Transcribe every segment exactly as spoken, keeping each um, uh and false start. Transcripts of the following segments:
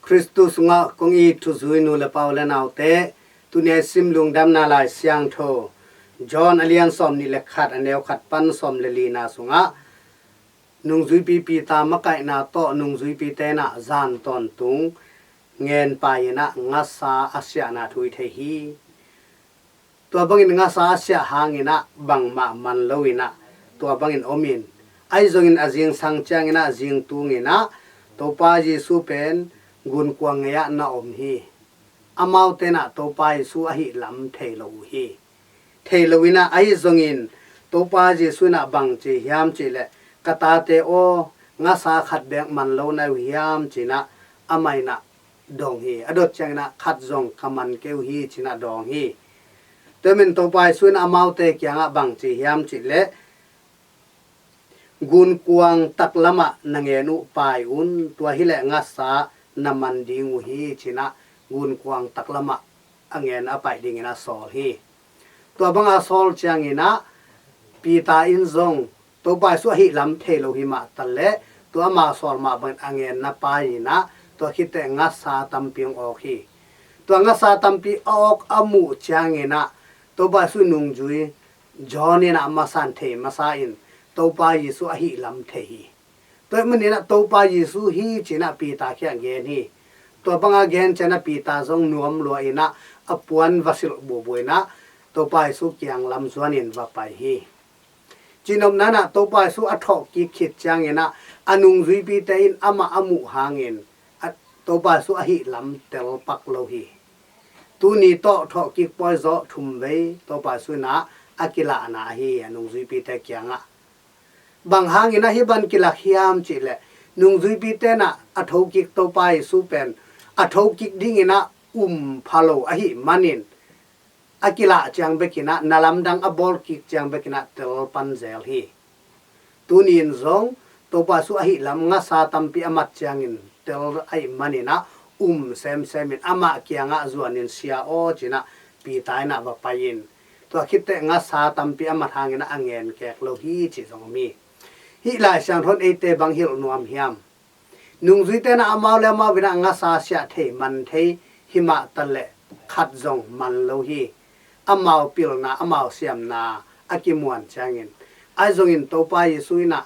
Khristu sungah kong it thuzui nu le pa u le naute, tuni a i sim Lungdamna Lai Siangtho John a lian sawm nih le khat, a neu khat pan sawm le lina sungah nungzuipi Peter makaihna tawh nungzuipite in ah zan tawntung ngen pai in ah ngasa a siahna thu i thei hi. Tua bangin ngasa a siah hangin ah bangmah man lo in ah tua bangin om in, ahi zongin a zingsang ciangin ah zingtung in ah Topa Jesu pen gunkuang ngei ah na om hi. Amaute in ah Topa Jesu ahih lam thei lo uh hi. Thei lo in ah, ahi zongin Topa Jesu in ah bang ci hiam cih leh, "Ka tate aw, ngasa khat beek man lo na uh hiam?" ci in ah amah in ah dong hi. A dot ciangin ah, "Khat zong ka man kei uh hi," ci in ah dawng hi. Tua ahih manin Topa Jesu in amaute kiangah bang ci hiam cih leh, "Gunkuang taklamah na ngen uh pai un, tua hi leh ngasa na man ding uh hi," ci in ah gunkuang taklamah a ngen a pai dingin a sawl hi. Tua banga a sawl ciangin ah Peter in zong Topa Jesu ahih lam thei lo hi mah ta leh, tua ama sawl mah bangin a ngen na pai in ah tua khit teh ngasa tampi hong awk hi. Tua ngasa tampi a awk a muh ciangin ah Topa Jesu nungzui John in ah masa in thei masa in Topa Jesu ahih lam thei hi. Tua ahih manin ah Topa Jesu hi ci in ah Peter kiang gen hi. Tua banga gen ciangin ah Peter zong nuam lua in ah a puan va silh bubu in ah Topa Jesu kiang lam zuan in va pai hi. Cihnopna in ah Topa Jesu a thawhkik khit ciangin ah a nungzuipite in amah a muh hangin a, Topa Jesu ahih lam tel pak lo hi. Tuni tawh thawhkik pawi zawh thum vei Topa Jesu in ah a kilahna ahi hi a nungzuipite kiangah. Bang hangin ah hih bang kilak hiam cih leh, nungzuipite in ah a thokik Topa Jesu pen a thokik dingin ah um pha lo ahih manin, a kilah ciang bekin ah, na lamdang a bawlkik ciang bekin ah tel pan zel hi. Tuni in zong Topa Jesu ahih lam ngasa tampi a mat ciangin tel ahih manin ah um semsem in amah kiangah zuan in, "Sia aw," ci in ah Peter in ah va pai in, tua khit teh ngasa tampi a mat hangin ah a ngen kek lo hi cih zong om hi. Hih Lai Siangtho in eite bang hilh nuam hiam? Nungzuite in ah amau le amau in ah ngasa siah thei man thei hi mah ta leh, khat zong man lo hi. Amau pilna, amau siamna a kimuan ciangin, ahi zongin Topa Jesu in ah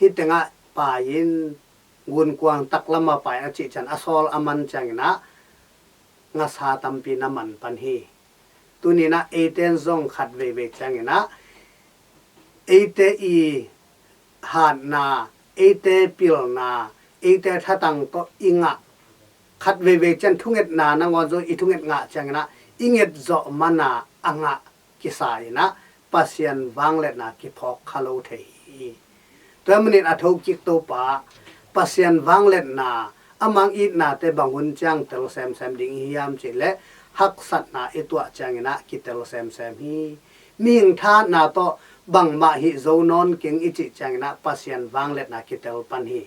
hih tengah pai in, gunkuang taklamah pai in a cih ciang a sawl a man ciangin ah ngasa tampi na man pan hi. Tuni in ah eite in zong khat veivei ciangin ah eite i hatna, eite pilna, eite thatang tawh i ngah, khat veivei ciang thungetna nangawn zong i thunget ngah ciangin ah i nget zawh man a a ngah kisa in ah Pasian vangliatna kiphawk kha lo thei hi. Tua ahih manin a thokik Topa Pasian vangliatna, amah itnate bang hun ciang tel semsem ding i hiam cih leh, haksatna i tuah ciangin ah kitel semsem hi. Mihing thahatna tawh bangmah hih zo nawn keng i cih ciangin ah Pasian vangliatna kitel pan hi.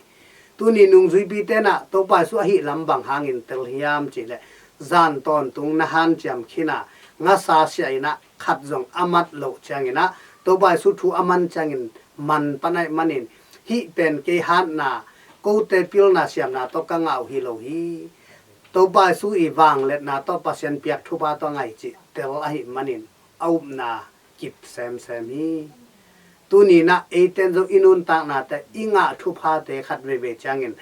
Tuni nungzuipite in ah Topa Jesu ahih lam bang hangin tel hiam cih leh, zan tawntung na hanciam khin a, ngasa siah in ah khat zong a mat loh ciangin ah Topa Jesu thu a man ciangin man pan ahih manin, hih pen kei hatna, kote pilna siamna tawh ka ngah uh hi lo hi. Topa Jesu i vangliatna tawh, Pasian piak thupha tawh ngah hi cih tel ahih manin a upna kip semsem hi. Tuni in ah eite in zong i nuntaknate, i ngah thuphate khat veivei ciangin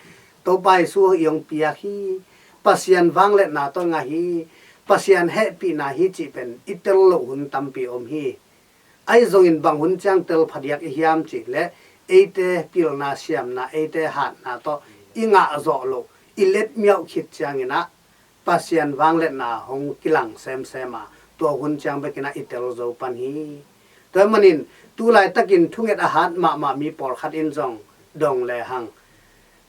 Topa Jesu i hong piak hi, Pasian vangliatna tawh ngah hi, Pasian hehpihna hi cih pen i tel loh hun tampi om hi. Ahi zongin bang hun ciang tel phadiak i hiam cih leh, eite pilna siamna, eite hatna tawh i ngah zawh loh, i letmiauh khit ciangin ah Pasian vangliatna hong kilang semsem a, tua hun ciang bekin ah i tel zo pan hi. Tua ahih manin tu laitakin thunget a hat mahmah mi pawlkhat in zong dong lehang,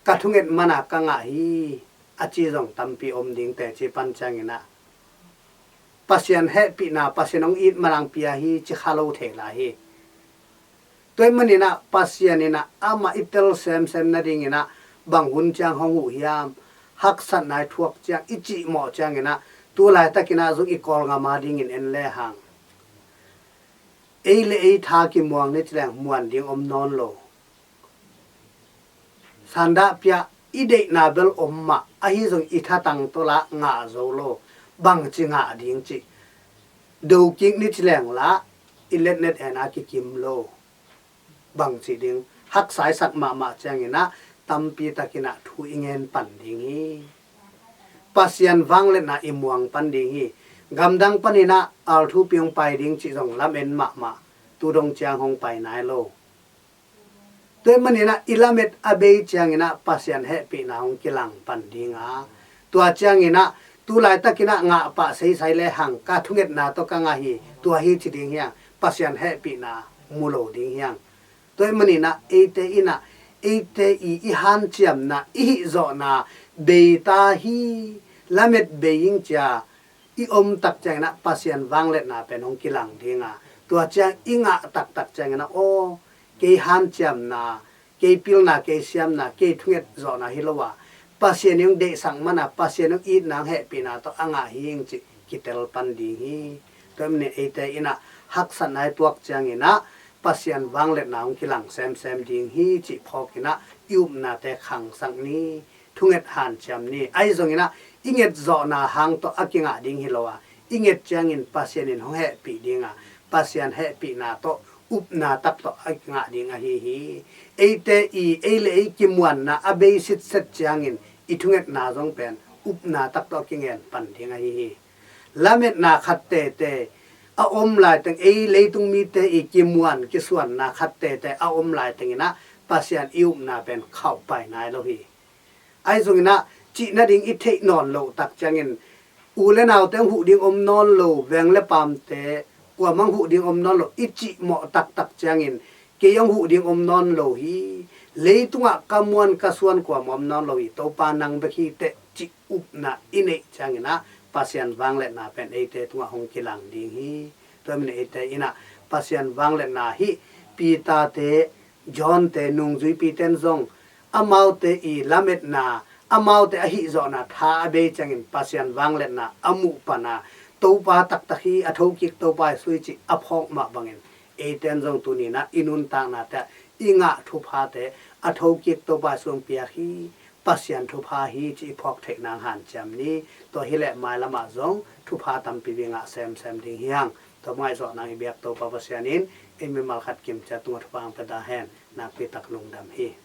"Ka thunget man a ka ngah hi," a ci zong tampi om ding teci pan ciangin ah, Pasian hehpihna, Pasian hong it man a hong pia hi ci kha lo thei lai hi. Tua ahih manin ah Pasian in ah amah i tel semsem nadingin ah bang hun ciang hong huh hiam, haksatna i thuak ciang, i cihmawh ciangin ah tu laitakin ah zong i Kawlgam a dingin en lehang, ei le ei tha kimuang ni ci leng muan ding om nawn lo. Sandah piah, i deihna bel om mah, ahi zong i thatang tawh lah ngah zo lo, bangci ngah ding cih. Dokik ni ci leng lah i letnet en a kikim lo, bangci ding. Haksa i sak mahmah ciangin ah tampi takin ah thu i ngen pan ding hi. Pasian vangliatna i muang pan ding hi. Gamdang panin ah althu piang pai ding cih zong lamen mahmah, tu dong ciang hong pai nai lo. Tua ahih manin ah i lamet a bei ciangin ah Pasian hehpihna hong kilang pan ding a, tua ciangin ah tu laitakin ah ngah pah seisai le hang, ka thungetna tawh ka ngah hi, tua hi ci ding hi hang, Pasian hehpihna mu lo ding hi hang. Tua ahih manin ah eite in ah eite i, i hanciamna, i hihzawhna bei ta hi. Lamet bei ing cia i om tak ciangin ah Pasian vangliatna pen hong kilang ding a, tua ciang i ngah taktak ciangin ah, aw, kei hanciamna, kei pilna, kei siamna, kei thunget zawhna hi lo a, Pasian in hong deihsak man a, Pasian in hong itna, hong hehpihna tawh a ngah hi ing cih kitel pan ding hi. Tua ahih manin eite in ah haksatna i tuak ciangin ah Pasian vangliatna hong kilang semsem ding hi cih phawkin ah i upnate khangsak ni. Thunget hanciam ni. Ahi zongin ah i ngetzawhna hang tawh a kingah ding hi lo a, i nget ciangin Pasian in hong hehpih ding a, Pasian hehpihna tawh upna tak tawh a kingah ding ahi hi. Eite i, ei le ei kimuanna a bei sitset ciangin i thungetna zong pen upna tak tawh a kingen pan ding ahi hi. Lametna khat tete a om laiteng, ei leitung mite i kimuan kisuanna khat tete a om laitengin ah Pasian i upna pen khauhpai nai lo hi. Ahi zongin ah cih nading i theih nawn loh tak ciangin, u le naute hong huh ding om nawn lo, veng le pamte kuamah hong huh ding om nawn lo i cihmawh taktak ciangin, kei hong huh ding om nawn lo hi, leitungah ka muan ka suan kuamah om nawn lo hi, Topa nang bek hi teh cih upna i neih ciangin ah Pasian vangliatna pen eite tungah hong kilang ding hi. Tua ahih manin eite in ah Pasian vangliatna hih Peter-te, John-te, nungzuipite in zong amaute i lametna, amaute a hihzawhna tha a bei ciangin Pasian vangliatna a muh pan a, Topa taktak hi, a thokik Topa Jesu hi cih a phawk mah bangin, eite in zong tuni-in ah i nuntaknate ah i ngah thuphate a thokik Topa Jesu hong piak hi, Pasian thupha hi cih i phawk theih nang hanciam ni. Tua hi leh mailamah zong thupha tampi i ngah semsem ding hi hang. Tua ngaihsutna i biak Topa Pasian in ei mimal khat kimciat tungah thupha hong pia ta hen. Nakpi tak lungdam hi.